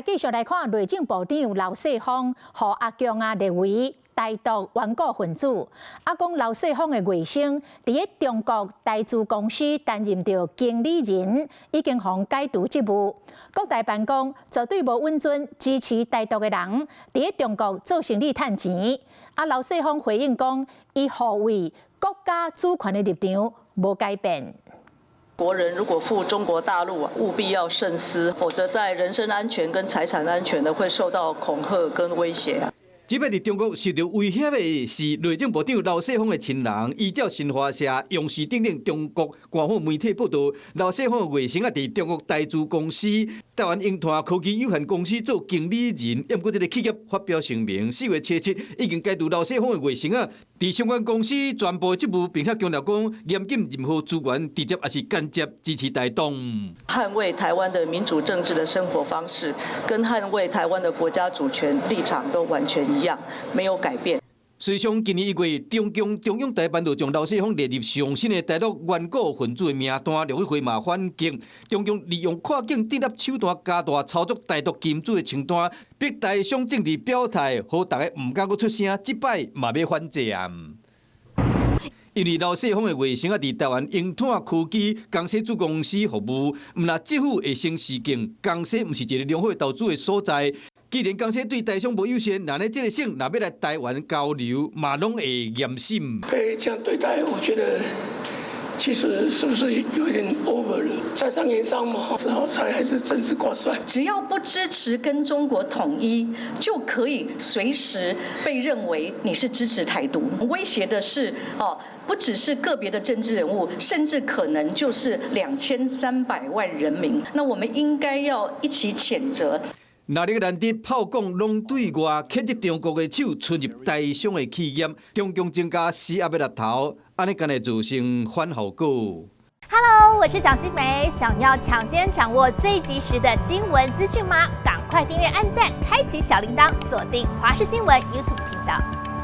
繼續來看內政部長劉世鋒，予阿強啊列為台獨頑固分子。啊，講劉世鋒的外甥佇咧中國台資公司擔任著經理人，已經予解除職務。國台辦講，絕對無允准支持台獨的人佇咧中國做生意趁錢。啊，劉世鋒回應講，伊護衛國家主權的立場無改變。國人如果赴中國大陸，務必要慎思，否則在人身安全跟財產安全呢，會受到恐嚇跟威脅。這擺佇中國受著威脅的是內政部長劉世鋒的親人。依照新華社、央視等等中國官方媒體報道，劉世鋒的外甥啊，佇中國台資公司台灣英團科技有限公司做經理人。毋過這个企業發表聲明，4月7日已經解除劉世鋒的外甥啊，佇相關公司全部職務，並且強調講嚴禁任何資源直接抑是間接支持台獨。捍衛台灣的民主政治的生活方式，跟捍衛台灣的國家主權立場都完全一樣，沒有改變。隨上今年1月，中共中央台辦就將劉世鋒列入上新的台獨頑固分子的名單，陸委會嘛反擊，中共利用跨境訂立手段加大操作台獨金主的清單，逼台商政治表態，予逐家毋敢閣出聲，這擺嘛欲反制啊！因為劉世鋒的外甥啊，佇台灣英拓科技公司子公司服務，毋但政府會先示警，公司毋是一個良好的投資的所在。既然公司對台商無友善，那呢這个省若欲來台灣交流，嘛攏會嚴審。被這樣對待，我覺得其實是不是有一點 over 了？在商言商嘛，之後才還是政治掛帥。只要不支持跟中國統一，就可以隨時被認為你是支持台獨。威脅的是哦，不只是個別的政治人物，甚至可能就是2300萬人民。那我們應該要一起譴責。若你難得炮講攏對外，牽著中國的手，伸入台商的企業，中共增加施壓的力頭，按呢敢會造成反效果。 Hello，我是蔣新梅，想要搶先掌握最及時的新聞資訊嗎？趕快訂閱、按讚、開啟小鈴鐺，鎖定華視新聞 YouTube 頻道。